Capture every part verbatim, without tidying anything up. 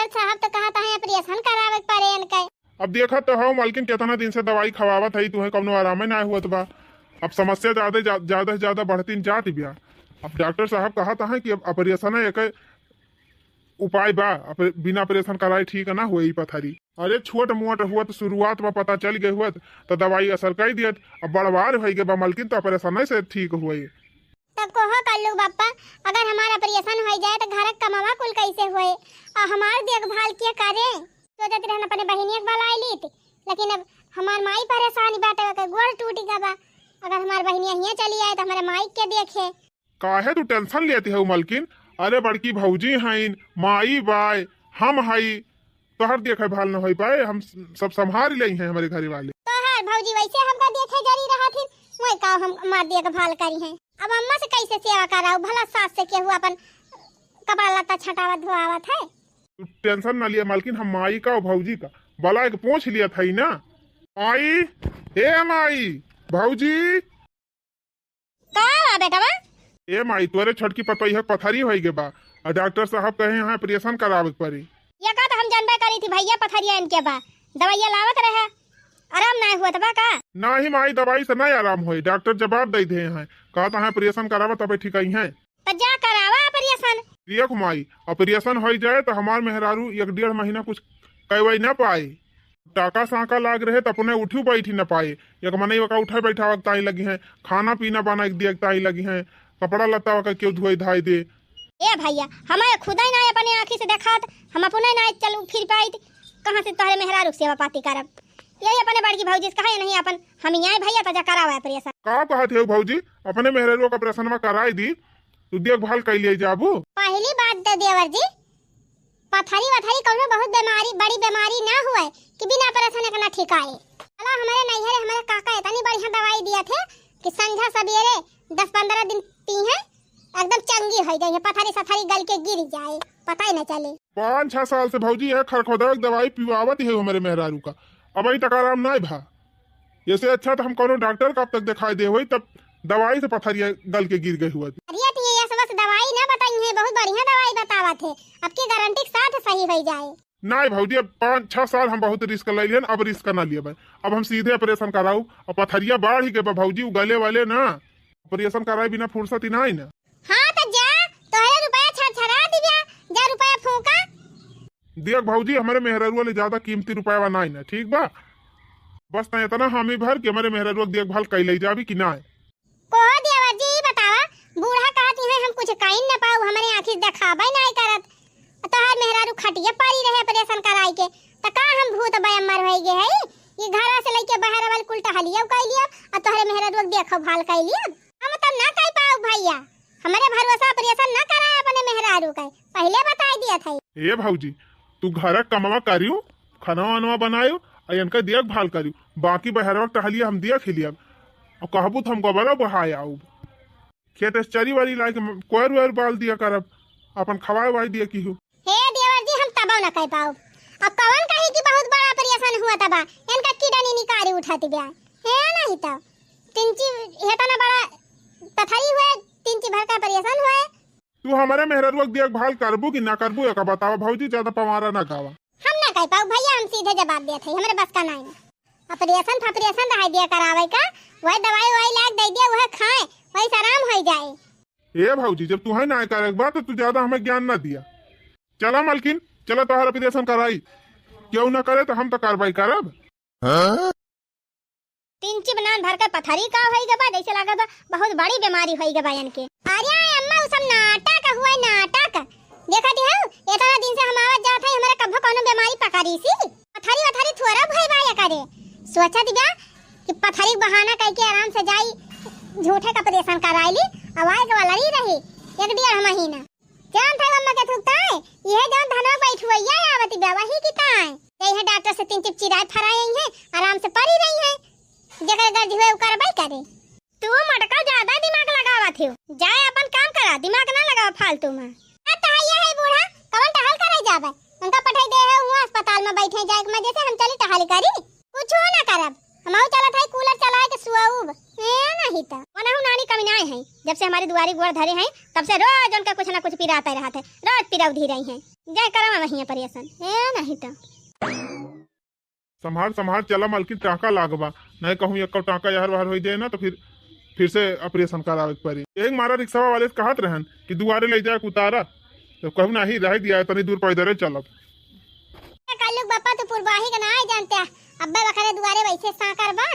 साहब तो कहत हैं operation करावे के परे इनके। अब देखत तो हौ मलकिन, केतना दिन से दवाई खवावत है, तुहे कौनो आरामे ना हुअत बा। अब समस्या ज्यादा, जा-, ज्यादा से ज्यादा बढ़ती जात बिया। अब डॉक्टर साहब कहत हैं कि अब operation है, एक उपाय बा, अप-, बिना operation कराए ठीक ना होई पथरी। अरे छोट मोट हुअत, शुरुआत में पता चल गए हुअत तो दवाई असर कर दियत। अब बड़वार होई गए बा मलकिन, तो operation से ठीक होई। तब कहो कल्लू बप्पा, अगर हमार operation होई जाए तो घर का कमवा कुल कैसे होए और हमार देखभाल के करे? सोचत रहन अपने बहिनिया के बुलाई लीत, लेकिन अब हमार माई परेशान बाटे, ओकर गोड़ टूट गवा। अगर हमार बहिनिया हियाँ चली आए तो हमारे माई के देखे। काहे तू tension लेती है मलकिन? अरे बड़की भौजी हईन, माई बाय, हम हई, तोहर देखे भाल न होई पाए, हम सब संभाल लेई हैं हमरे घरे वाले। तोहर भौजी वैसे हमका देखे जरी रहत हिन, वही का हम मार देख भाल करी हैं। अब अम्मा से कैसे सेवा कराऊ, भला सास से केहू अपन कपड़ा लत्ता छटावत धोआवत है? तू tension ना लिया मलकिन, हम माई का और भौजी का बला एक पूछ लिया था ही ना। माई, ए माई, भौजी। का बा बेटवा? ए माई, तोरे छोटकी पतोहिया पथरी होई गे बा, और डॉक्टर साहब कहे हैं operation करावे के पड़ी। ये का तो हम जानबे करी थी भैया, पथरिया इनके बा, दवाइया लावत रहे, आराम ना हुआ बा का? नाही माई, दवाई से नहीं आराम होई, डॉक्टर जवाब दे दे हैं, कहता है operation करावा तबे ठीक आई हैं। तो जा करावा operation। देख माई, operation होई जाए तो हमार मेहरारू एक डेढ़ महीना कुछ कइवई ना पाए। टाका साका लाग रहे तो अपने उठी बैठी ना पाए। एक मनई ओका उठे बैठावे के ताई लगी हैं, खाना पीना बना के दिए के ताई लगी हैं, कपड़ा लत्ता ओका केहू धोए धाए दे। ए भैया, हमें खुदे ना अपने आँखी से देखात, हम अपने ना चल फिर पाइत, कहाँ से तोहरे मेहरारू के सेवा पाती करब? यही अपने बड़की भौजी से कहे नहीं अपन, हम यहाँ भैया तो जा करावा operation। का कहत है भौजी, अपने मेहरारू का operation में कराई दी, तू देखभाल कर लिए जाबू। पहली बात तो देवर जी, पथरी वथरी कौनो बहुत बीमारी, बड़ी बीमारी ना हुए कि बिना operation एकना ठिकाए। भला हमारे नैहरे हमारे काका इतनी बढ़िया दवाई दिया थे कि संझा सबेरे दस पन्द्रह दिन पी हैं, एकदम चंगी हो जाए, पथरी सथरी गल के गिर जाए, पता ही ना चले। पाँच छह साल से भौजी यह खरखोदा के दवाई पिवावत ही है हमारे मेहरारू का, अब अभी तक आराम ना भा। ऐसे अच्छा तो हम कौनो डॉक्टर का अब तक दिखाई दे हुई, तब दवाई से पथरिया गल के गिर गई हुआ। अरे तो ये यस बस दवाई ना बताई है, बहुत बढ़िया दवाई बतावत है, आपकी गारंटी के साथ सही हो जाए। नहीं भौजी, अब पाँच छह साल हम बहुत रिस्क ले लियन, अब रिस्क ना लिए भाई। अब हम सीधे operation कराऊ। अब पथरिया बाढ़ ही के बा भौजी, उ गले वाले ना, operation कराए बिना फुर्सत ही ना है ना। हाँ तो जा, तोहरे रुपया छरछरा दिया, जा रुपया फूका। देख भौजी, हमारे मेहरारू वाले ज्यादा कीमती रुपया नहीं ना, ठीक बा? बस तैं इतना हामी भर कि हमारे मेहरारू के देखभाल कैले जाबी कि ना। कोहो देवर जी, ई बतावा, बूढ़ा कहत हैं हम कुछ कइन न पाऊ, हमरे आँखी से देखाबे नाई करत। तोहार मेहरारू खटिया पारी रहे operation कराई के, त का हम भूत बयम्मर होई गे हई? ई घरवा से लइके बहर वाल कुल टहलिया कइ लिया, आ तोहरे मेहरारू के देखो भाल कइ लिया। हम तब ना कइ पाऊ भैया, हमरे भरोसा operation ना कराए अपने मेहरारू के, पहिले बताई दिया था। ए भौजी, तू घर कमवा करियो, खाना वानवा बनायो, आ इनका देखभाल करियो, बाकी बहरवा के टहलिया हम देख ही लिया। और कहबू तो हम गोबरा बहाए आऊब। खेत से चरी वारी लाए के म-, कोयर वोयर बाल दिया करब, अपन खवाए वाए दिया की हो। हे देवर जी, हम तबो न कह पाउब। अब कवन कही कि बहुत बड़ा operation हुआ तबा, इनका किडनी निकारी उठाती ब्या। हे नहीं तो, तिनची हेतना बड़ा पथरी हुए, तिनची भर का operation हुए। तू हमारे मेहररुआ के देखभाल करबू कि ना करबू, एका बतावा भौजी, ज्यादा पवारा ना गावा। हम ना कह पाउब भैया, हम सीधे जवाब देत हई, हमरे बस का नाई। Operation फपरेशन रहे दिया करावे का, वही दवाई ववाई लाग दे दिया, वह खाए, वही से आराम हो जाए। ए भौजी, जब तुहे ना करे के बा, तो तू ज्यादा हमें ज्ञान ना दिया। चला मलकिन, चला तोहर operation कराई, केहू ना करे तो हम तो कार्रवाई करब। हाँ? तिनची बनान भर के पथरी का होई गबा, जैसे लागत बा बहुत बड़ी बीमारी होई गबा इनके। अरे अम्मा, उ सब नाटक हुआ, नाटक। देखत हो, इतना दिन से हम आवत जात है, हमारे कभो कोनो बीमारी पकड़ी सी? पथरी वथरी थोड़ा भय बा करे। सोचत बा कि पथरी के बहाना कइके आराम से जाई, झूठे का operation कराई ली, अब आए के वाला ही रही एक डेढ़ महीना। जान था अम्मा के थुकता है, यह जौन धनवा बैठुआ आवत बा वही की ताए। यही डॉक्टर से तीन टिप चिराए फराए हैं, आराम से पड़ी रही हैं। जेकर गर्ज हुए उ करबे करे। तू मटका ज्यादा दिमाग लगावत हो, जाए अपन काम करा, दिमाग ना लगावा फालतू में। अब तो है ये है बूढ़ा, कवन टहल करे जाबे? उनका पठाई दे है हुआ अस्पताल में बैठे जाए के मजे से हम चली टहल करी। कुछ ना करब, हम आऊ चलत है कूलर चलाए के सुअब। ए नहीं तो। वनहु नानी कमी नाय है, जब से हमारी दुआरी गोड़ धरे हैं, तब से रोज उनका कुछ ना कुछ पिराते रहत है, रोज पिरौधी रही हैं। जाए करवा वहीं ऑपरेशन, ए नहीं तो। संभार, संभार चला मलकिन, टाँका लागबा, नहीं कहूँ एक टाँका यहर वहर होइ जाए ना तो फिर, फिर से ऑपरेशन करावे के पड़ी। एक मारा रिक्शा वाले से कहत रहन कि दुआरे ले जाए के उतारा, तो कहूँ नहीं, रह दिया, इतनी दूर पैदल चलब। ए कल्लू के बापा, तू पुरबाही के नाहीं जानते, अब्बे बखरे दुआरे वैसे सांकर बा,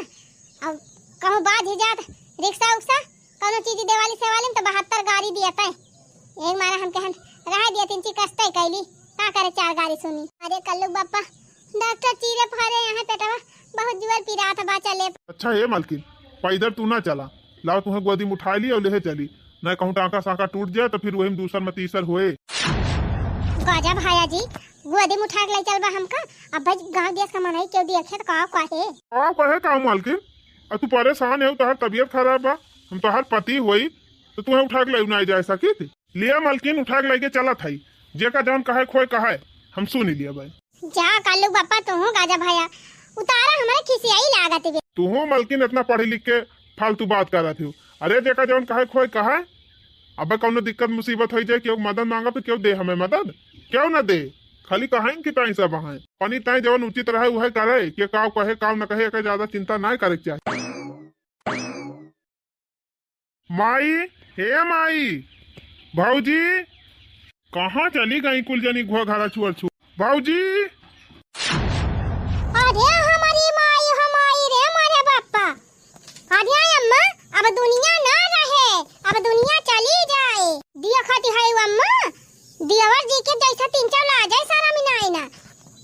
अब कहूँ बाज ही जात रिक्शा उक्सा, कौनो चीज देवाली सेवाली में तो बहत्तर गाड़ी दिया तय। एक मारा हम कहन रह दिया, तीन चीज कष्ट कइली, का करे चार गाड़ी सुनी। अरे कल्लू के बापा, डॉक्टर चीरे फरे यहाँ पेटवा, बहुत जुअर पिरात बा चले। अच्छा हे मलकिन, पैदल तू ना चला, लाओ तुहें गोदी में उठाई ली और लेहे चली, नहीं कहूँ टाँका साँका टूट जाए तो फिर वही में दूसर में तीसर होए। गजब भैया जी, गोदी में उठा के ले चल बा हमका। अब भाई गाँव देश का मनई केहू देखे तो का कहे? का कहे का मलकिन? अब तू परेशान है, तोहार तबीयत खराब बा, हम तोहार पति होई तो तुहें उठा के ले ना जाए सकी थी। लिया मलकिन, उठा के लेके चलत हई, जेका जौन कहे खोए कहे, हम सुन लिया भाई। जा कल्लू बापा, तू हूँ गाजा भैया, उतारा हमारे खिसियाई लागत बे। तू हूँ मलकिन, इतना पढ़ी लिख के फालतू बात करत हो। अरे जेका जौन कहे खोए कहे, अब कौनो दिक्कत मुसीबत हो जाए, केहू मदद मांगा तो केहू दे हमें मदद, केहू ना दे। खाली कहाइन कि ताई सब हैं, पनी ताई जौन उचित रहे उहे करे, के काव कहे काव न कहे, एकर ज्यादा चिंता ना करे के चाही। माई, हे माई, भौजी, कहाँ चली गई कुल जनी घुआ घरा छुअर छुअर? भौजी! अरे हमारी माई, हमारी रे मारे बापा। अरे अम्मा, अब दुनिया ना रहे, अब दुनिया चली जाए। दिया खाती है वो अम्मा, दियावर जी के जैसा तीन चार ला जाए सारा मिनाई ना।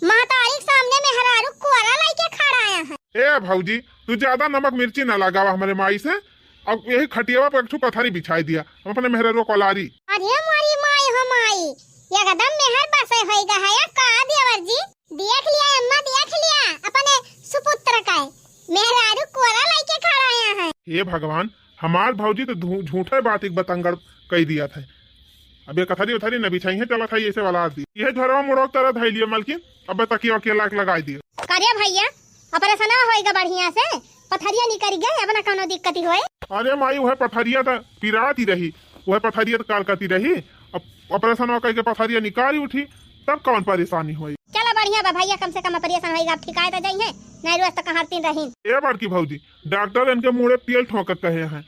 महतारी के सामने मेहरारू कुआरा लाइके खड़ा है। ए भौजी, तू ज्यादा नमक मिर्ची ना लगावा हमरे माई से। अब यही खटियावा पर एक ठो पथरी बिछाई दिया, हम अपने मेहररुआ कोलारी। अरे मोरी माई हो माई, एकदम मेहर बसे होई गा है का देवर जी? देख लिया अम्मा, देख लिया अपने सुपुत्र का, मेहरारू कोरा लाइके खड़ा है। हे भगवान, हमार भौजी तो धू-, झूठे बात एक बतंगड़ कई दिया था। अब ये कथरी उथरी न बिछाई है, चला था ऐसे वाला आदमी। यह झरवा मुड़ोक तरह धई लिया मलकिन, अब तकिया वकिया लाग लगाई दिया। करे भैया, ऑपरेशनवा होइगा बढ़िया से, पथरिया निकल गए, अब ना कौनो दिक्कत ही होए। अरे माई, वह पथरिया त पिरात ही रही, वह पथरिया त काल करती रही। अब ऑपरेशनवा कइके पथरिया निकाल उठी, तब कौन परेशानी होई? चला बढ़िया बा भैया, कम से कम ऑपरेशन होइगा, अब ठिकाए त जाई है, नहीं रोज तक हरतीन रहीन। ए बड़की भौजी, डॉक्टर इनके मुड़े तेल ठोंक के कहे हैं,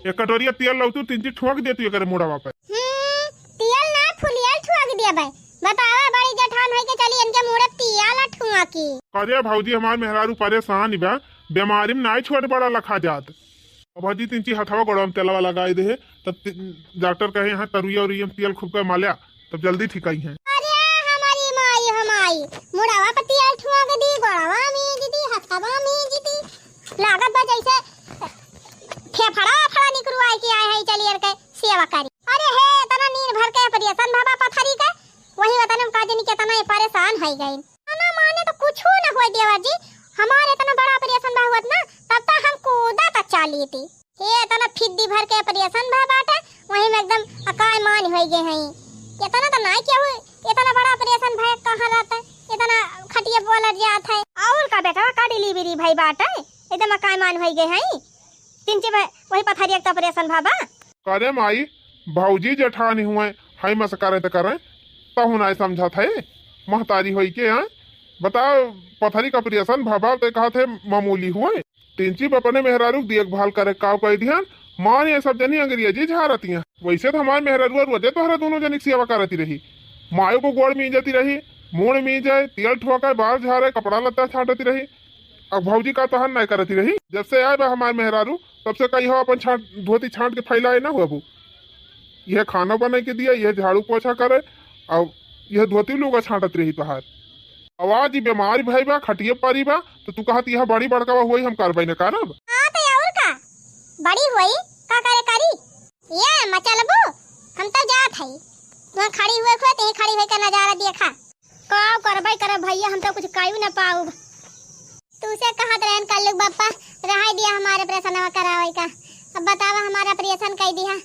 एक कटोरिया तेल लौतू तीन चीज ठोंक देतू एकरे मुड़वा पे। हम्म, तेल ना फुलियल ठोंक दिया भाई। बतावा, बड़ी जेठान होई के चली इनके मुड़े तेल ठोंकी। अरे भौजी, हमार मेहरारू परेशान बा, बीमारी में नाई छोट बड़ा लखा जात। अब भौजी तीन चीज हथवा गोड़वा में तेलवा लगाई दे, तब ति-, डॉक्टर कहे हैं तरुइया उरुइया में तेल खूब के मल्या, तब जल्दी ठिकाई हैं। अरे हमारी माई, हमारी मुड़वा पे तेल ठोंक दी, गोड़वा में दी, हथवा में दी, लागत बा जैसे फेफड़ा फड़ा निकलवाए के आए हैं, चलिए के सेवा करी। अरे हे, इतना नींद भर के ऑपरेशन भवा पथरी के, वही वतन में का जनी कितना ये परेशान है गई। ना माने तो कुछ ना होए देवर जी, हमारे इतना बड़ा ऑपरेशन भवा होत ना, तब तक हम कूदा तक चाली थी। हे, इतना फिद्दी भर के ऑपरेशन भवा बाटे, वही में एकदम अकाय मान होई गए हैं। इतना तो ना क्या हुए, इतना बड़ा ऑपरेशन भवा कहाँ रहता है, इतना खटिया बोलत जात है। और का बेटा, का डिलीवरी भई बाटे, एकदम अकाय मान होई गए हैं। तिनचे भाई, वही पथरिया के ऑपरेशन भवा। करे माई, भौजी जेठानी हुए, हई मस करे त करे, तहु नाय समझत है, महतारी होई के, हाँ? बताओ, पथरी का ऑपरेशन भवा, ते कहत है मामूली हुए। तिनची अपने मेहरारू के देखभाल करे, काव कह दिहन, माँ ये सब जनी अंग्रेजी झारती हैं। वैसे तो हमार मेहरारू रोजे तोहरा दोनों जनी के सेवा करती रही, मायो को गोड़ मीजती रही, मूड़ मीजे, तेल ठोके, बाल झारे, कपड़ा लत्ता छांटती रही। अब भौजी का तहन नहीं करती रही। जब से आए बा हमार मेहरारू, तब से कही हो अपन छांट, धोती छांट के फैलाए ना हुआ। यह खाना बना के दिया, यह झाड़ू पोछा करे, अब यह धोती लुगा छांटत रही तोहार। अब आज ई बीमारी भई बा, खटिए परी बा, तो तू कहत यह बड़ी बड़का हुई, हम करबे न करब। हाँ, तो और का? बड़ी हुई, का करे करी? ये अम्मा चलबू? हम तो जात हई। वहाँ खड़ी हुए खुए, ते खड़ी हुए का नजारा देखा। का करबै करब भैया, हम तो कुछ कायू न पाउब। तू से कहत रहन कल्लू के बप्पा, रहाई दिया हमारे ऑपरेशनवा करावे का। अब बतावा, हमारा ऑपरेशन कई दिया,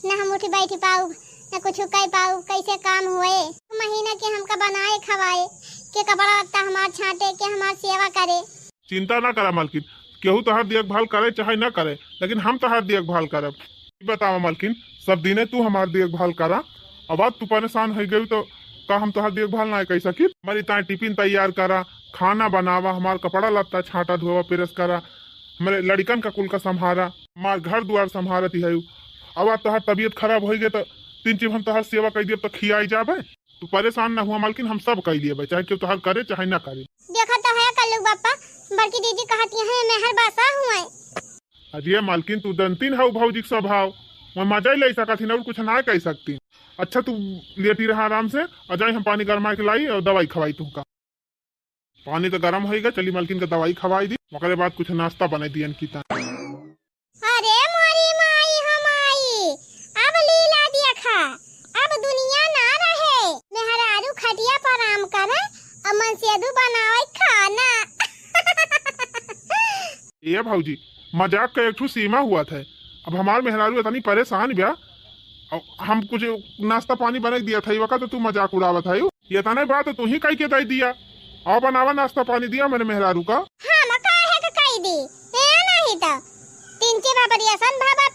न हम उठी बैठी पाउब, न कुछ कई पाउब, कैसे काम हुए? महीना के हमका बनाए खवाए, के कपड़ा लत्ता हमार छांटे, के हमार सेवा करे। चिंता ना करा मालकिन, केहू तोहार देखभाल करे चाहे ना करे, लेकिन हम तोहार देखभाल करब। ई बतावा मालकिन, सब दिने तू हमार देखभाल करा। अब आज तू परेशान हो गई तो का हम तोहार देखभाल नाहीं कइ सकित? हमरी ताईं टिफिन तैयार करा, खाना बनावा, हमार कपड़ा लत्ता छांटा, धोवा, प्रेस करा, हमरे लड़िकन का कुल का संभारा, हमार घर दुआर संभारत ही है। अब आज तोहार तबियत खराब होइ गए त तीन चीज हम तोहार सेवा कइ दियब त खियाई जाबे। तू परेशान ना हुआ मालकिन, हम सब कइ लियबे, चाहे केहू तोहार करे चाहे ना करे। देखा तो है कल्लू बापा, बड़की दीदी कहती है मेहर बासा हुए। अरे मालकिन, तू जनतीन हऊ भौजी के स्वभाव, मैं मजा ही ले सकत ही, और कुछ ना कह सकती। अच्छा, तू लेटी रहा आराम से, आ जाई हम पानी गरमा के लाई और दवाई खवाई तुमका। पानी तो गरम होइगा, चली मालकिन का दवाई खवाई दी, ओकरे बाद कुछ नाश्ता बनाई दियन की ता। अरे मोरी माई हो माई, अब लीला देखा, अब दुनिया ना रहे। मेहरारू खटिया पर आराम करे, अब मनसेधू बनावे खाना। ए भौजी, मजाक का एक ठो सीमा हुआ था। अब हमार मेहरारू इतनी परेशान बा, अब हम कुछ नाश्ता पानी बनाई दिया था, वक्त तो तू मजाक उड़ावत है। ये तने बात तू ही कह के दे दिया। आओ बनावा नाश्ता पानी दिया मैंने मेहरारू का। हम काहे के कह दी? ए नहीं तो। तीन के बाबरिया सन भाबा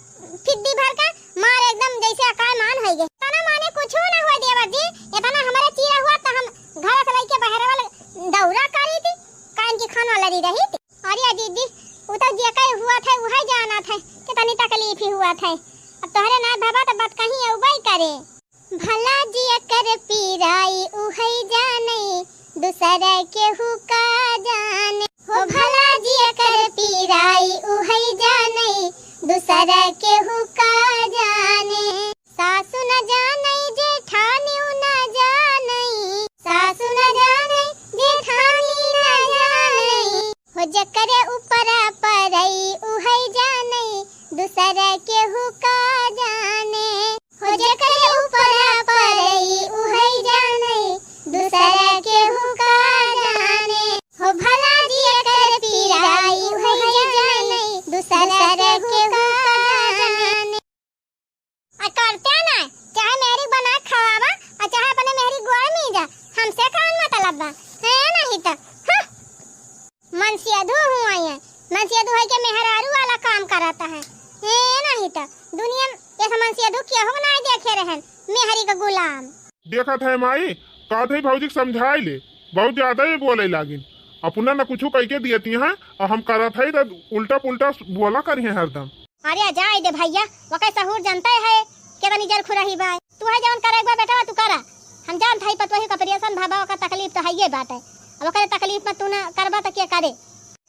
फिद्दी भर का मार एकदम जैसे अकाल मान होई गए। तना माने कुछ ना हुआ देवर जी। इतना हमारे चीरा हुआ तो हम घर से लेके बहरे वाले दौरा करी थी। कान की खान वाला रही रही थी। अरे दीदी, उ तो जे कहे हुआ था, उहे जाना था। कितनी तकलीफ ही हुआ था। अब तोहरे ना भाबा तो बात कहीं अउबे करे। भला जियकर पीराई उहई जानई, दूसर केहू का जाने। हो भला जियकर पीराई उहई जानई, दूसर केहू का जाने। सासु न जानई, जेठानिउ न जानई, सासु न जानई, जेठानी न जानई। हो जकरे ऊपर परई उहई जानई, दूसर केहू का जाने। हो जकरे ऊपर परई उहई जानई, दूसर केहू का जाने। हो भला जियकर पीराई उहई जानई, दूसर केहू का जाने। आ करते ना, चाहे मेहरी बना खवावा, आ चाहे अपने मेहरी गोड़ मीजा, हमसे कौन मतलब बा? है नहीं तो, हाँ। मनसेधू हुआ है, मनसेधू है के मेहरारू वाला काम करता है। ए नहीं तो दुनिया में ऐसा मनसेधू केहू ना देखे रहन, मेहरी का गुलाम। देखत है माई, कहत है भौजी के समझाई ले, बहुत ज्यादा ही बोले लागिन। अपना न कुछ कह के दियती हैं, और हम करत है तो उल्टा पुल्टा बोला करी हैं हरदम। अरे जाए दे भैया, वकै सहूर जनते है, केतनी जल खुरही बा। तू है जवन करे एक बार बेटवा तू करा। हम जानत हई पतोही का ऑपरेशन भवा, ओकर तकलीफ तो हइये बाटे। अब ओकरे तकलीफ में तू ना करबा तो के करे?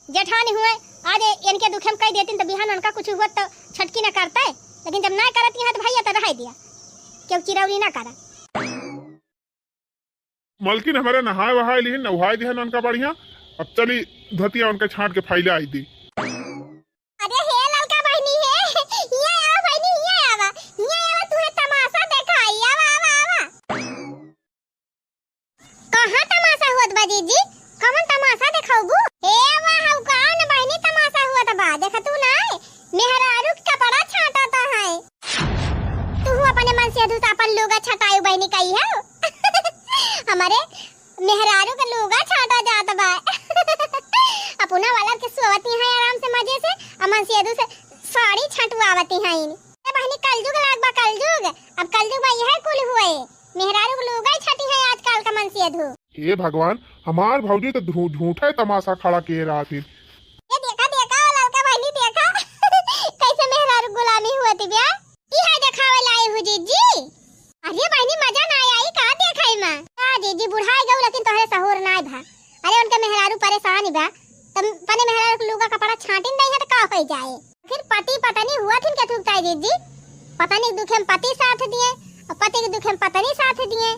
जेठानी हुए, आज इनके दुखे में कह देती तो बिहान उनका कुछ हुआ तो छटकी ना करते, लेकिन जब ना करती है तो भैया तो रह दिया, क्यों चिरौरी ना करा। मलकिन हमरे नहाए वहाए लिहिन, नहाए दिहन उनका बढ़िया। अब चली धोतिया उनका छांट के फैला आई दी। अरे हे ललका बहिनी हे, हियाँ आवा बहिनी, हियाँ आवा, हियाँ आवा, तुहे तमाशा देखाई, आवा, आवा, आवा। कहाँ तमाशा होत बा जीजी? कवन तमाशा देखाउबू? हे वाह, हउ का न बहिनी तमाशा होत बा, देख तू ना, मेहरारू के कपड़ा छांटत है। तू अपने मनसेधू से अपन लुगा छटाई बहिनी कही है। हमारे मेहरारू के लुगा छाटा जात बा। अपना वाला के सोवती हैं आराम से मजे से, आ मनसेधू से साड़ी छंटवावती हैं। ए बहिनी, कलजुग लाग बा, कलजुग। अब कलजुग में यह कुल हुए, मेहरारू के लुगा ही छटी है आजकल का मनसेधू। हे भगवान, हमार भौजी तो झू-, झूठे तमाशा खड़ा किए रहत ही। ये देखा, देखा, ओ ललका बहिनी देखा, कैसे मेहरारू गुलामी हुआ थी ब्या। ई है देखावे लाई हु जीजी। अरे बहिनी, मजा ना आई का देखाई में? का जीजी, बुढ़ाई गऊ लेकिन तोहरे सहूर ना भा। अरे उनके मेहरारू परेशान ही बा, तब अपने मेहरारू के लुगा कपड़ा छाटिन नहीं है तो का हो जाए? आखिर पति पत्नी हुआ थिन के थूकता है जीजी? पत्नी के दुखे में पति साथ दिए और पति के दुखे में पत्नी साथ दिए।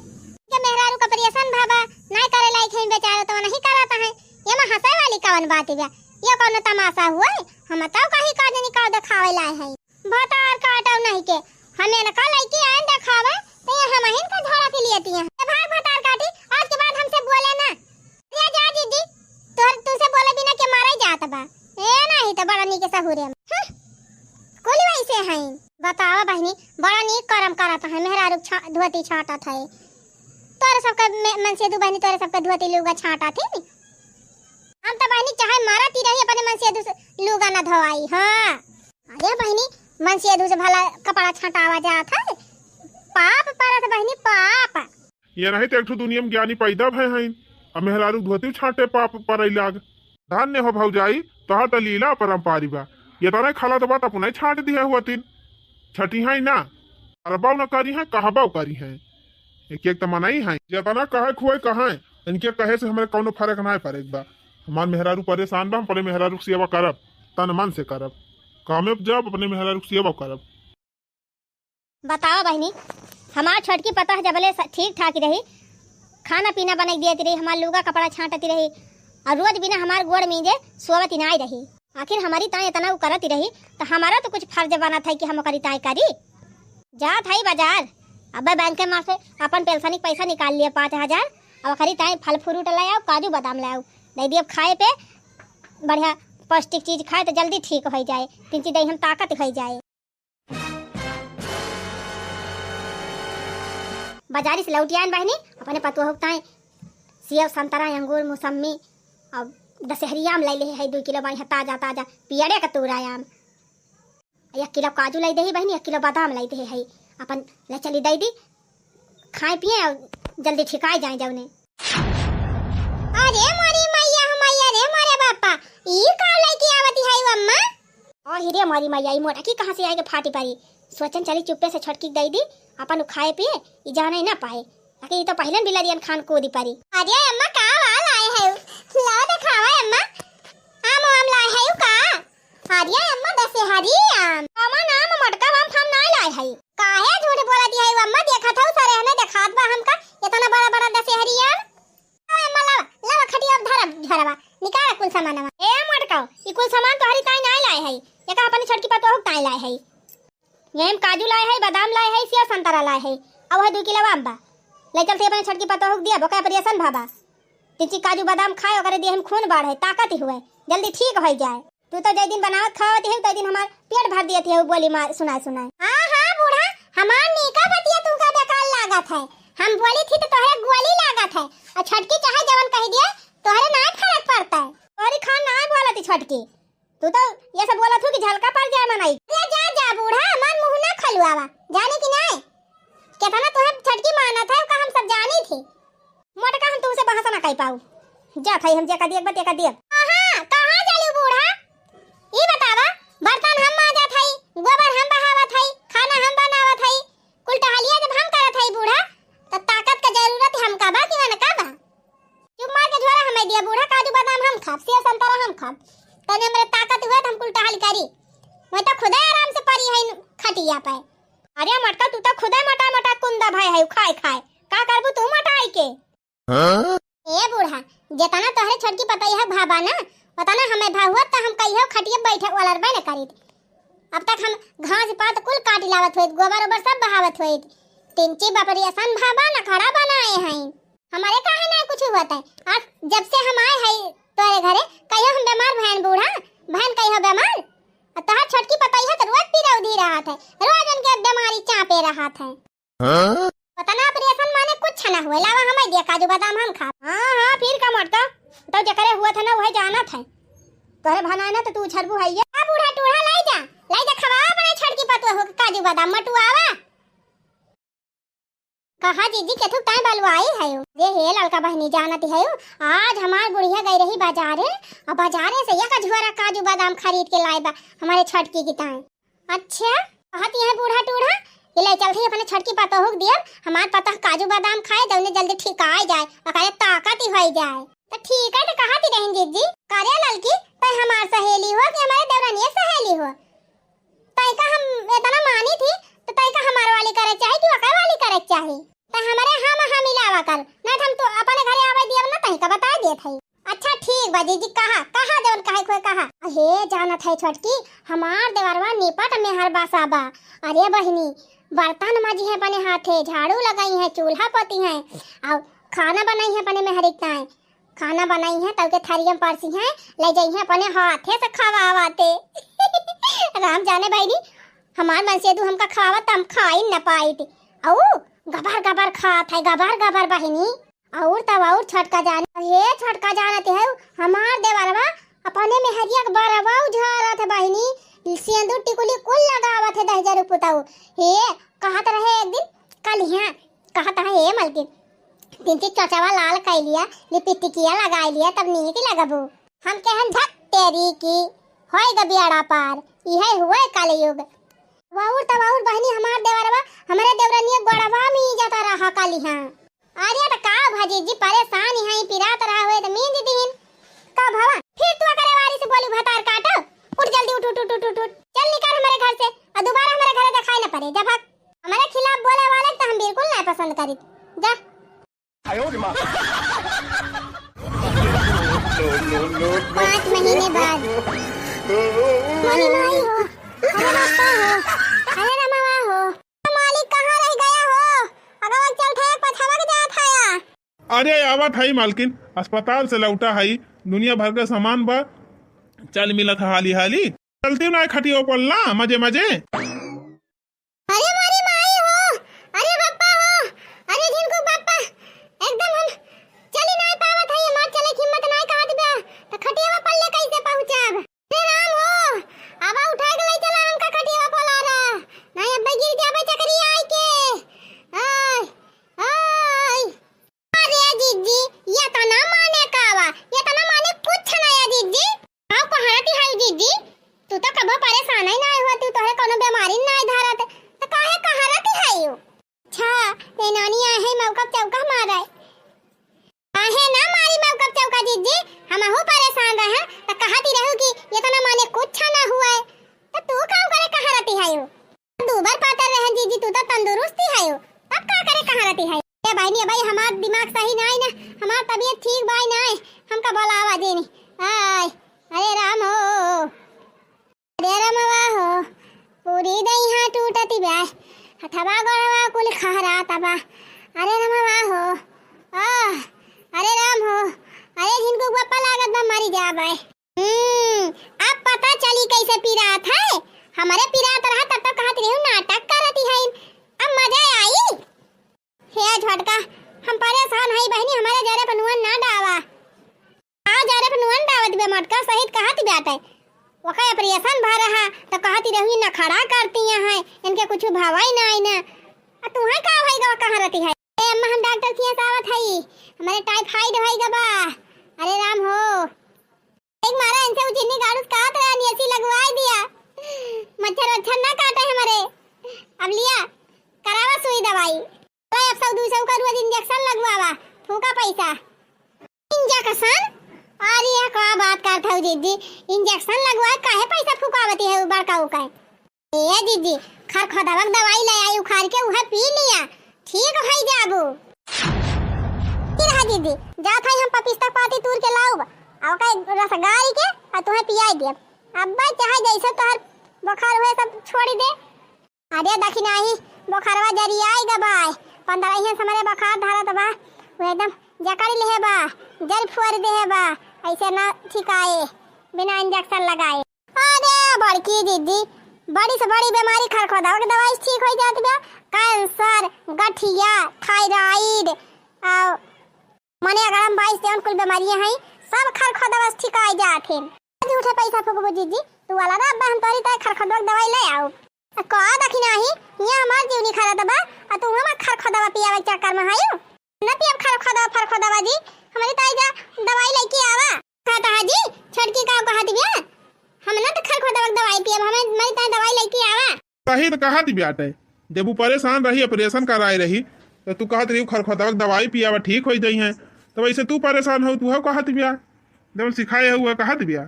के मेहरारू का ऑपरेशन भवा, नहीं करे लायक है बेचारा, तो नहीं कराता है। ये में हंसे वाली कवन बात है? ये कौनो तमाशा हुआ है? हम तो कहीं का नहीं का दिखावे लाए हैं। भतार काटो नहीं के, हम इनका लइके आए देखावे, तो ये हमहिन का झड़क लियती हैं। ए भाग भतार काटी, आज के बाद हमसे बोले ना। अरे जा दीदी, तोहर तुमसे बोले बिना के मारा ही जात बा। ए नहीं तो बड़ा नीके सहूरे में। हम्म, कुल वैसे हैं। बतावा बहिनी, बड़ा नीक करम करत है, मेहरारू छा-, धोती छाटत है। तोरे सबके मे-, मनसेधू बहिनी, तोरे सबके धोती लुगा छाटत है। हम तो बहिनी चाहे मरत ही रही, अपने मनसेधू से लुगा ना धोवाई। हाँ। अरे बहिनी, मनसेधू से भला कपड़ा छटावा जात है? पाप परत बहिनी, पाप। ये नहीं तो एक ठो दुनिया में ज्ञानी पैदा भए हैं। अब मेहरारू धोती छाटे पाप परई लाग। धन्य हो भौजाई, तोहार त लीला अपरंपारी बा। ये तोरे खाला तो बात अपने छाट दिया हुआ तीन। छटी है ना, अरबाव न करी है, कहबाव करी है। एक एक त मनई है, जेतना कहे खुए कहे, इनके कहे से हमारे कौनो फर्क ना पड़े बा। हमार मेहरारू परेशान बा, हम अपने मेहरारू के सेवा करब, तन मन से करब। कामे पे जाब, अपने मेहरारू के सेवा करब। बतावा बहिनी, हमार छोटकी पतोह जबले स-, ठीक ठाक रही, खाना पीना बनाई देती रही, हमार लुगा कपड़ा छांटती रही, और रोज बिना हमार गोड़ मीजे सोवत ही नाई रही। आखिर हमारी ताई इतना उ करती रही, तो हमारा तो कुछ फर्ज बनत है कि हम ओकरी ताई करी। जात है बाजार, अब बैंक में से अपन पेंशन के पैसा निकाल लिया पाँच हजार, अब ओकरी ताई फल फ्रूट ले आओ, काजू बादाम ले आओ, दे दिए खाए पे, बढ़िया पौष्टिक चीज खाए तो जल्दी ठीक हो जाए, तिनची दही हम ताकत हो जाए। बाजारी से लौटि आएन बहिनी, अपने पतोह के ताई सेव, संतरा, अंगूर, मौसम्मी और दशहरी आम लै लेहे है दुइ किलो बढ़िया ताजा ताजा पियरे का तूरा आम। एक किलो काजू लै देही बहिनी, एक किलो बादाम लै देहे है, अपन लै चली दै दी, खाए पिए और जल्दी ठिकाए जाए जौने। अरे मोरी मैया हो मैया रे मोरे बापा, ई का लैके आवती है अम्मा? ओ हिरे मोरी मैया, ई मोटकी कहाँ से आइके फाटी परी? सोचन चली चुप्पे से छोटकी के दै दी, अपन उ खाए पिए, ई जाने ना पाए। ताकि ई तो पहिले बिलरियन खान कूदी परी। अरे अम्मा का वा लाए है? लाओ देखावा अम्मा। आम वाम लाए है का? अरे अम्मा दशहरी आम। अम्मा मोटका आम फाम ना लाए है। काहे झूठ बोलती है अम्मा? देखत हौ सरेहने देखात बा हमका इतना बड़ा बड़ा दशहरी आम। लावा अम्मा, लावा, लावा, खटिया धरब, झरवा, निकाल कुल सामानवा। ए मोटकाओ, ई कुल सामान तोहरी ताई नाय लाए है, एका अपनी छोटकी पतोह के ताई लाए है। यही में काजू लाए है, बादाम लाए है, सेव संतरा लाए है, अब वह दू किलो आम बा। ले चलते अपने छोटकी पतोह के दिया, ओकर ऑपरेशन भा बा। तिची काजू बादाम खाए, ओकरे देह में खून बढ़े, ताकत ही हुए, जल्दी ठीक हो जाए। तू तो जय दिन बनावत खावत है, तय दिन हमार पेट भर दियत है, बोली मार सुनाए सुनाए। हाँ, हाँ, बूढ़ा, हमार नीका बतिया तुमका बेकार लागत है। हम बोली थी तो तोहरे गोली लागत है, और छोटकी चाहे जवन कह दिए, तोहरे नाय फर्क पड़ता है। तोहरी खान नाय बोलत ही छोटकी, तू तो ये सब बोलत हूँ कि झलका पड़ जाए मनई। अरे जा, जा बूढ़ा, हमार मुँह ना खलुआवा, जाने कि नाय? केतना तोहरे छोटकी मानत है, ओका हम सब जानी थी। मोटका हम तुमसे बहस ना कइ पाऊ। जात हई हम जेका दियक बा तेका दियक। कहाँ, कहाँ जालू बूढ़ा? ई बतावा, बर्तन हम माजत हई, गोबर हम बहावत हई, खाना हम बनावत हई, कुल टहलिया जब हम करत हई बूढ़ा, त ताकत क जरूरत हमका बा कि उनका बा? चुप मार के झोरा हमें दिया बूढ़ा, काजू बादाम हम खाब, सेव संतरा हम खाब। तने हमरे ताकत हुए त हम कुल टहल करी। मैं तो खुदे आराम से परी हई खटिया पे। अरे मोटका, तू तो खुदे मोटा मोटा कुंदा भय है खाए खाए, का करबू तू मोटाई के? हाँ? ए बूढ़ा, जेतना तोहरे छोटकी पतोहिया भावा ना, ओतना हमें भावत त हम कहियो खटिया बैठे वाला रहबे न करीत। अब तक हम घास पात कुल काट लावत होइत, गोबर ओबर सब बहावत होइत। तिनची बापरी असन भावा नखड़ा बनाए हैं। हमारे काहे ना कुछ हुआ था? आज जब से हम आए हैं तोहरे घरे, कहियो हम बीमार भयन बूढ़ा, भयन कहियो बीमार? और तोहर छोटकी पतोहिया तो रोज पिरौधी रहत है, रोज उनके बीमारी चापे रहत है। हाँ? पता ना ऑपरेशन माने कुछ ना हुए, लावा हमें दिया काजू बादाम हम खाब। हाँ, हाँ, फिर का मोटका, तो जकरे हुआ था ना वही जानत है। तोहरे भनाए ना तो तू उछरबू है ये। आ बूढ़ा टूढ़ा लाई जा, लाई जा खवा अपने छोटकी पतोह के काजू बादाम मटुआवा। कहा जीजी केथू ताई बलवाई है? रे हे लड़का बहनी जानत है, आज हमार बुढ़िया गई रही बाजारे, और बाजारे से एक झोरा काजू बादाम खरीद के लाए बा हमारे छोटकी की ताई। अच्छा, कहत यह बूढ़ा टूढ़ा कि ले चलत ही अपने छोटकी पतोह के दियब, हमार पतोह काजू बादाम खाए, जौने जल्दी ठिकाए जाए, ओकरे ताकत ही होई जाए। तो ठीक है, तो कहत ही रहन जीजी। करे ललकी, तै हमार सहेली हो कि हमारे देवरानिया सहेली हो? तै का हम इतना मानी थी, तो तै का हमार वाली करे चाही कि ओकर वाली करे चाही? तै हमारे हम हम मिलावा कर, नहीं तो हम तो अपने घरे आवे दियब ना, तै का बताए देत है। अच्छा ठीक बा जीजी, कहा, कहा जवन कहे खोए कहा। हे जानत है छोटकी, हमार देवरवा निपट मेहर बासा बा। अरे बहिनी, बर्तन माजी है अपने हाथे, झाड़ू लगाई है, चूल्हा पोती है, और खाना बनाई है अपने मेहरी के ताई। खाना बनाई है, तब के थरिया में परसी है, ले जाई है अपने हाथे से खवावाते। राम जाने बहिनी, हमार मनसेदू हमका खवावत त हम खाई न पाइत। औ गबर गबर खात है, गबर गबर बहिनी। और तब और छोटका जान, हे छोटका जानत है, हमार देवरवा अपने मेहरिया के बरवा उझारत है बहिनी, सिंदूर टिकुली कुल लगावत है दहिजरू पुताऊ। हे कहत रहे एक दिन, कल यहाँ कहत है, हे मलकिन, तिनकी चोचवा लाल कइ लिया, लिपिस्टिकिया लगाइ लिया, तब नीक लगबू। हम कहन धत तेरी की, होय ग बेड़ा पार, इहे हुए कलयुग। वहुर त वहुर बहिनी हमार देवरवा, हमरे देवरनिया गोड़वा मीजत रहा कलिहाँ। अरे त का भा जीजी, परेसान हई, पिरात रहा होए त मीज दीन। का भवा, फिर तू अकरे वारी से बोली भतार काटो। उठ जल्दी उठ, उठ, उठ, उठ, उठ, उठ। चल निकल हमरे घर से, अउर दुबारा हमरे घरे देखाई न पड़े, जा भाग। हमरे खिलाफ बोले वाले त हम बिल्कुल नाहीं पसंद करी। जा। पाँच महीने बाद। मोरी माई हो, अरे बप्पा हो, अरे रमवा हो। मालिक कहाँ रह गया हो? अगवा चल थे, पछवा के जात हया। अरे आवत हई मालकिन, अस्पताल से लौटा हई, दुनिया भर के सामान बा, चल मिलत ह हाली हाली। चलती ना खटियो पल्ला मजे मजे। अरे मोरी माई हो, अरे बप्पा हो, अरे झिनकू बप्पा, एकदम हम चली नाहीं पावत हई, हमार चले के हिम्मत नाहीं कहत बा, त खटिया पर पल्ले कैसे पहुँचब? अरे राम हो, आवा उठाइ के लइ चला हमका खटिया पर पलारा, नाहीं अब्बे गिर जाबे चकरी आइ के। आय, आय। अरे जिज्जी, एतना माने का बा? एतना माने कुछ नाहीं है जिज्जी। का कहरती हई जिज्जी? तू त कबो परेसान ही नाहीं होती, तोहरे कउनो बेमारी नाहीं धरत, त काहे कहरती हई? अच्छा, ए नानी आहे मौका चौका मारे। काहे ना मारी मौका चौका जिज्जी, हमहू परेसान रहे, त कहती रहू कि एतना माने कुछ ना हुए, त तू का करे कहरती हई? दूबर पातर रहन जिज्जी, तू त तंदुरुस्ती हयो, तब का करे कहरती हई? ए बहिनी, अबही हमार दिमाग सही नाहीं ना, हमार तबियत ठीक बाई नाहीं, हमका बोलावा देनी। आय, अरे राम हो, अरे रमवा हो, पूरी दहिया टूटती बा, हथवा गोड़वा कुल खहरात बा। अरे रमवा हो, आह, अरे राम हो, अरे झिनकू बप्पा लागत बा मरी जाबे। हम्म, अब पता चली कैसे पिरात है। हमरे पिरात रहा तब तक कहत रही नाटक करती है। अब मजा आई। हे झटका, हम परेसान हई बहिनी, हमरे जरे पर नुअन ना डावा। आ जरे पर नुअन डावत बे मटका सहित कहत बाटे। ओकर ऑपरेशन भा रहा त कहती रही नखड़ा करती हैं, इनके कुछ भावाई ना आई ना। आ तुहे का होई गवा कहरती है? ए अम्मा, हम डॉक्टर किया से आवत हई, हमरे टाइफाइड होई गवा। अरे राम हो। एक मारा इनसे उ जिन्नी गाड़ूस कहत रहे, एसी लगवाई दिया। मच्छर वच्छर ना काटे हमरे। अब लिया, करावा सुई दवाई। अरे अब सौ दू सौ का रोज इंजेक्शन लगवावा, फूका पैसा। इंजेक्शन? अरे यह का बात करत हऊ दीदी? इंजेक्शन लगवाए काहे पैसा फुकावती है उ बड़का उ का? ए दीदी, खरखोदवा के दवाई ले आई उखाड़ के, उहे पी लिया, ठीक होई जाबू। की रहा दीदी, जात हई हम पपिस्ता पाती तूर के लाउब, आ ओका रस गारी के आ तुहे पियाई देब। अब्बा चाहे जैसे तोहर बुखार हुए सब छोड़ी दे। अरे दखिनाही, बुखारवा जरियाई ग बाय, पंद्रह से हमरे बुखार धरत बा, वो एकदम जकड़ लेहे बा, जल फुअर देहे बा, ऐसे ना ठिकाए, बिना इंजेक्शन लगाए। अरे बड़की दीदी, बड़ी से बड़ी बीमारी खरखोदवा के दवाई से ठीक होई जात बा। कैंसर, गठिया, थायराइड, आ, मने अगर हम बाईस जौन कुल बीमारियां हैं, सब खरखोदवा से ठिकाई जात हैं। झूठे पैसा फूकबू दीदी, तू वाला ना अब्बा हम तोरी ताई खरखोदवा के दवाई ले आओ। आ का दखिनाही, यहाँ हमार जीवनी खरत बा, आ तू हमार खरखोदवा पियावे के चक्कर में हायू। न पियब खरखोदवा, फरखोदवा जी, हमारी ताई जा दवाई लेके आवा। कहता है जी, छोटकी का कहत बिया, हम ना तो खरखोदवा के दवाई पियब, हमें, हमारी ताई दवाई लेके आवा। सही तो कहत बिया ते, जब वो परेशान रही, ऑपरेशन कराए रही, तो तू कहत रही खरखोदवा के दवाई पियावा ठीक हो जाई है, तो वैसे तू परेशान हो, तू हो कहत बिया, जब सिखाए हो वह कहत बिया।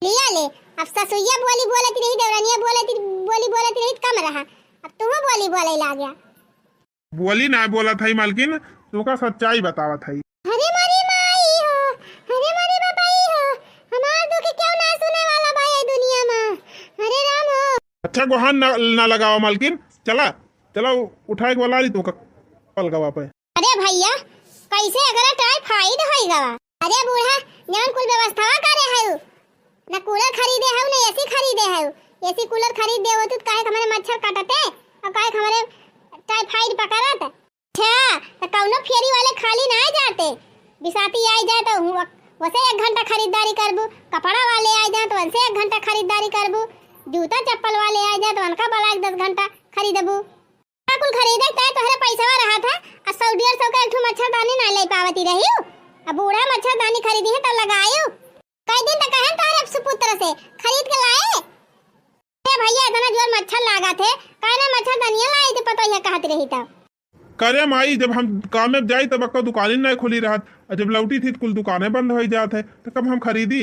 लिया ले, अब ससुइया बोली बोलत रही, देवरानिया बोलत, बोली बोलत रही, कम रहा, अब तू बोली बोले लाग गया। बोली ना बोलत हई मालकिन, तोका सच्चाई बतावत हई। अरे मोरी माई हो, अरे मोरी बाबाई हो, हमार दुख क्यों ना सुने वाला बा ये दुनिया में। अरे राम हो। अच्छा गोहान ना, ना लगावा मालकिन, चला, चला उ-, उठाए के वाला रही तोका पलकवा पे। अरे भैया, कैसे अगर टाइफाइड होई गवा? अरे बूढ़ा, जौन कुल व्यवस्था करे है, ना कूलर खरीदे हऊ, ना एसी खरीदे हऊ। एसी कूलर खरीद दे होतू त काहे हमरे मच्छर काटते और काहे हमरे टाइफाइड पकड़त। अच्छा, त कौनो फेरी वाले खाली ना आ जाते। बिसाती आई जाए त हु-, वसे एक घंटा खरीदारी करबू, कपड़ा वाले आ जाए त वनसे एक घंटा खरीदारी करबू, जूता चप्पल वाले आ जाए त वनका बला एक दस घंटा खरीदबू। का कुल खरीदे के तय तोहरे पैसवा रहा था, आ सौ डेढ़ सौ का एक ठो मच्छरदानी ना ले पावती रही। अब बूढ़ा मच्छरदानी खरीदी है तो लगायू। कई दिन तक कहन तोहरे सुपुत्र से खरीद के लाए। ए भैया, इतना जोर मच्छर लागा थे, काहे ना मच्छरदानिया लाए थे, पता ही कहत रही था। करे माई, जब हम काम में जाई तब अक्का दुकाने नहीं खुली रहत, और जब लौटी थी तो कुल दुकानें बंद हो जात है, तो कब हम खरीदी?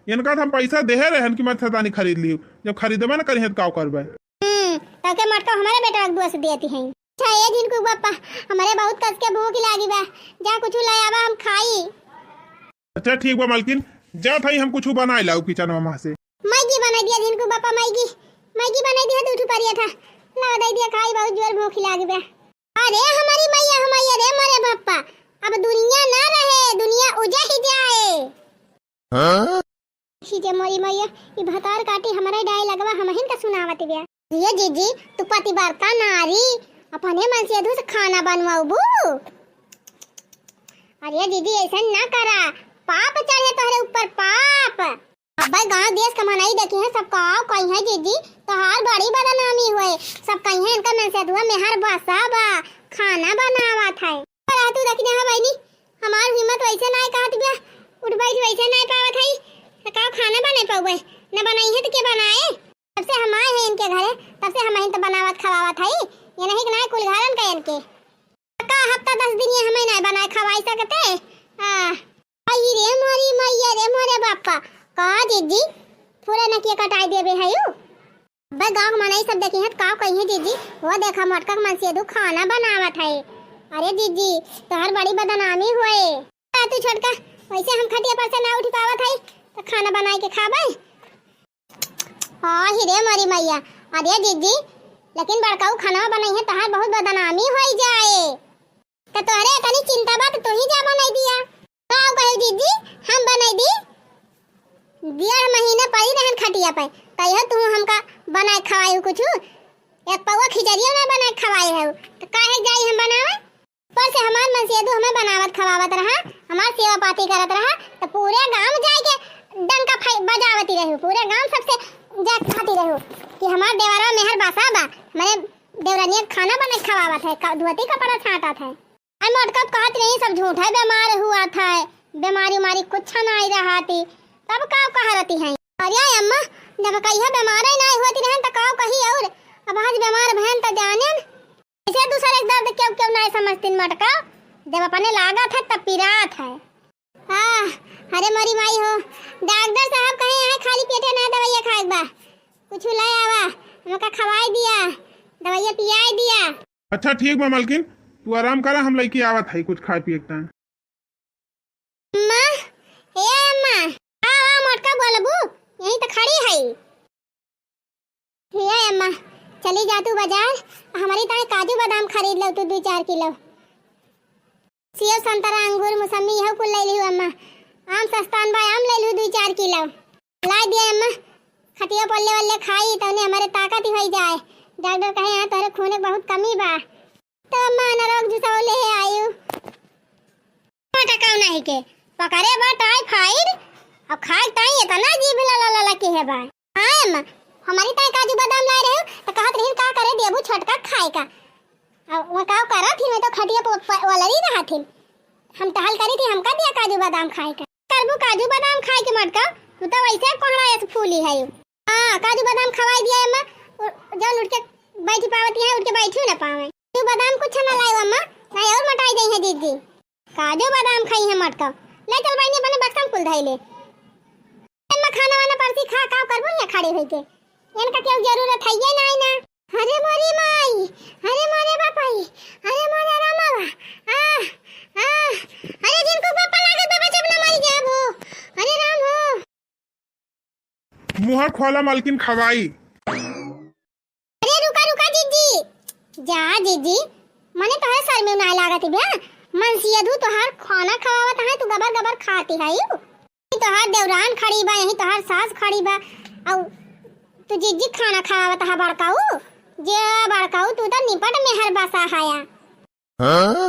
इनका तो हम पैसा देहे रहन कि मच्छरदानी खरीद लियो, जब खरीदबे न करी है तो का करबे? हम्म, ताके मटका हमारे बेटा के दोष देती हैं। अच्छा, ए जिनको बापा, हमारे बहुत कस के भूख लागी बा, जा कुछ ले आवा, हम खाई। अच्छा ठीक बा मालकिन, जात हई हम कुछ बनाए लाऊ किचन में से। मैगी बनाई दिया जिनको बापा, मैगी, मैगी बनाई दिया, दू ठो परिया था, लावा दे दिया खाई, बहुत जोर भूख लागी बा। अरे हमारी मैया, हमारी, अरे मोरे बापा, अब दुनिया ना रहे, दुनिया उजह ही जाए। हाँ? खींचे मोरी मैया, ई भतार काटी हमारा डायलगवा हमहिन का सुनावत बिया। ये जीजी, तू पतिव्रता नारी, अपने मनसेधू से खाना बनवाबू? अरे जीजी, ऐसा ना करा, पाप चढ़े तोहरे ऊपर, पाप। अब्बे गांव देश का मनई देखी है, सब का कही है जीजी, तोहार बड़ी बदनामी हुए, सब कही है इनका मनसेधुआ मेहर बसा बा, खाना बनावत है। पर आ तू देखी ना बहनी, हमार हिम्मत वैसे नाय कहत बिया, उठ बैठ वैसे नाय पावत हई, त का खाना बने पउबे? न बनाई है त के बनाए? तब से हम आए हैं इनके घरे, तब से हमहिन त बनावत खवावत हई, ये नहीं कि नाय कुल घरन का इनके। का हफ्ता दस दिन ये हमें नाय बनाए खवाई सकते? आ, आई रे मोरी मैया रे मोरे बापा, का जीजी, पूरा नकिया कटाई देबे हयू? अबे गाँव के मनई सब देखी हैं त का कही है जीजी, वो देखा मोटका के मनसेधू खाना बनावत है। अरे जीजी, तोहर बड़ी बदनामी हुए। आ तू छोटका, वैसे हम खटिया पर से ना उठ पावत है, तो खाना बनाए के खाबे। हाँ ही रे मोरी मैया, अरे जीजी, लेकिन बड़काऊ खाना बनाई है, तोहार बहुत बदनामी हो जाए। त तोहरे इतनी चिंता बा त तू ही जा बनाई दिया। का कहे जीजी, हम बनाई दी? डेढ़ महीना पड़ी रहन खटिया पे, कहियो तू हमका बनाए खवाई हो कुछ? एक पौवा खिचड़ियो ना बनाए खवाई हो, त काहे जाई हम बनावे? ऊपर से हमार मनसेधू हमें बनावत खवावत रहा, हमार सेवा पाती करत रहा, त पूरे गांव जाए के डंका फाई-, बजावती रही, पूरे गांव सबसे जाए कहती रही कि हमार देवरवा मेहर बासा बा, हमारे देवरानिया खाना बनाए खवावत है, क-, धोती कपड़ा छांटत है। अरे मोटका कहत रही, सब झूठ है, बीमार हुआ था, बीमारी उमारी कुछ नाई रहा थी, तब का कह रहती हैं? अरे अम्मा, जब कहिया बीमार ही नाई होती रहन, त का कही और? अब आज बीमार भयन त जानेन। ऐसे दूसरे के दर्द क्यों, क्यों नाई समझतीन मोटका? जब अपने लागत है, तब पिरात है। आह, अरे मोरी माई हो, डॉक्टर साहब कहे हैं खाली पेटे ना दवाइया खाए के बा, कुछ ले आवा, हमका खवाई दिया, दवाइया पियाई दिया। अच्छा ठीक बा मलकिन, तू आराम करा, हम लइके आवत हई कुछ खाए पिए के ताईं। अम्मा, ए अम्मा, आ, आ, मोटका बोलबू, यहीं त खड़ी हई। ए अम्मा, चली जा तू बाजार, हमरी ताईं काजू बादाम खरीद लउ तू दुइ चार किलो। सेव, संतरा, अंगूर, मौसम्मी इहउ कुल लइ लिहु अम्मा। आम सस्तान बा, आम लइ लिहु दुइ चार किलो। लाइ दिया अम्मा, खटिया पल्ले वल्ले खाई, तउने हमरे ताकत ही होइ जाए। डॉक्टर कहे, "हाँ, तोहरे खूने बहुत कमी बा।" तो अम्मा अनरस जूसवा ले आयु। मोटका नहीं के, पकड़े बा टाइफाइड, अब खाए ताईं इतना जीभ लला लला के है बा। हाँ अम्मा, हमरी ताईं काजू बादाम लाए रहे, त कहत रही, "का करे देबू छोटका खाए का?" अब वो का करत ही, मैं तो खटिया प-, प-, वलरी रहा थी। हम टहल करी थी, हमका दिया काजू बादाम खाए का। करबू काजू बादाम खाए के मोटका, तू तो वैसे कोहड़ा ऐसे फूली है। हाँ, काजू बादाम खवाई दिया अम्मा, उ-, जौन उठ के बैठी पावती है, उठ के बैठी ना पावे। काजू बादाम कुछ ना लायो अम्मा, नहीं और मोटाई जाई है जीजी। काजू बादाम खाई है मोटका, ले चल बहिनी अपने बक्सा में कुल धई ले। अम्मा खाना वाना परसी खा, का करबू यहाँ खड़ी होई के? इनका क्यों जरूरत है ये ना, ना। अरे मोरी माई, अरे मोरे बापाई, अरे मोरे रामावा, आ, आ, अरे जिनको पापा लागत बाबा जब ना मर गया वो, अरे राम हो। मुँह खोला मालकिन खवाई। अरे रुका रुका जीजी, जा जीजी, मने तोहरे सर में ना लागत बे, मनसेधू तोहार खाना खवावत है, तू गबर गबर खाती है। यही तोहार देवरान खड़ी बा, यही तोहार सास खड़ी बा, अउ तू जीजी खाना खवावत है बड़काऊ। जे बड़काऊ, तू तो निपट मेहर बसा हया। हाँ?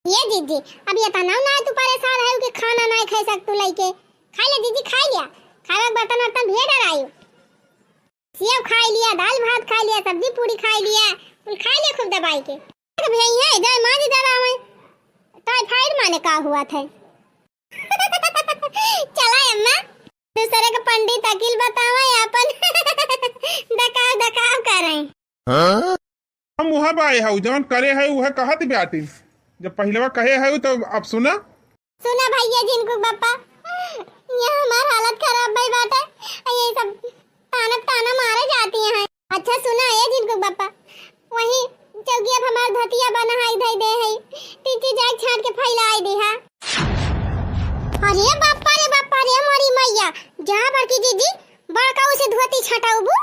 ये जीजी, अब ये तनाव ना है, तू परेशान है कि खाना ना खाई सक तू लइके। खाई ले जीजी, खाई लिया, खावे के बर्तन वर्तन भी डरायु। सेव खाई लिया, दाल भात खाई लिया, सब्जी पूरी खाई लिया, कुल खाइ ले खूब दबाइ के। अरे भैया, जाए माँ जी डरावे। टाइफाइड माने का हुआ था? चला अम्मा, दूसरे के पंडित अकिल बतावे, अपन दकाव दकाव करे। हाँ? हम उहे बाए हऊ, जवन करे है उहे कहत बाटिन। जब पहिलवा कहे हऊ तो अब सुना। सुना भैया जिनको बापा, ये हमार हालत खराब भई बाटे। ये सब ताना ताना मारे जाती हैं। अच्छा सुना ए जिनको बापा, वही चौकी अब हमार धोतिया बना है, धई दे है, टीची जाए छाट के फैलाई दी है। अरे बापा रे बापा रे मोरी मैया, जा बड़की जीजी, बड़का उसे धोती छटाउबू।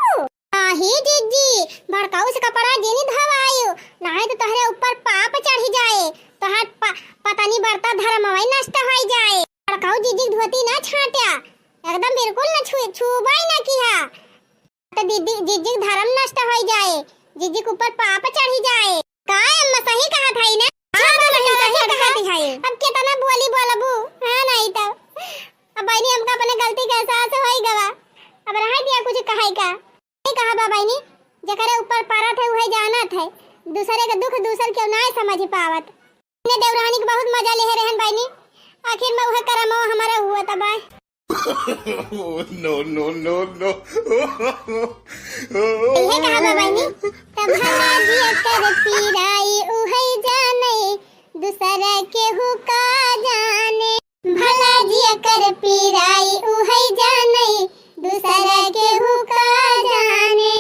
नाही जीजी, बड़का उसे कपड़ा जिनी धवायु, नाही तो तोहरे ऊपर पाप चढ़ी जाए, तोहार प-, पता नहीं बरता धर्म वही नष्ट हो जाए। बड़काऊ जीजी के धोती ना छाट्या, एकदम बिल्कुल ना छू-, छूबाई ना किहा। तो दीदी, जीजी के धर्म नष्ट हो जाए, जीजी के ऊपर पाप चढ़ी जाए। का अम्मा सही कहा था ना? हाँ, हाँ, तो सही, सही कहा था। अब कितना बोली बोलबू, है नहीं तो। अब बहनी हमका अपने गलती के एहसास होई गवा। अब रह दिया कुछ कहे का। नहीं कहा बा बहनी, जेकरे ऊपर परत है उहे जानत है। दूसरे के दुख दूसर क्यों ना समझ पावत। ने देवरानी के बहुत मजा ले रहन बहनी, आखिर में उहे करमवा हमारा हुआ तबाय। Oh, no, no, no, no। इहे कहा बा बहनी, तब भला जिया कर पीराई उहे जाने, दूसरा केहू का जाने। भला जिया कर पीराई उहे जाने, दूसरा केहू का जाने।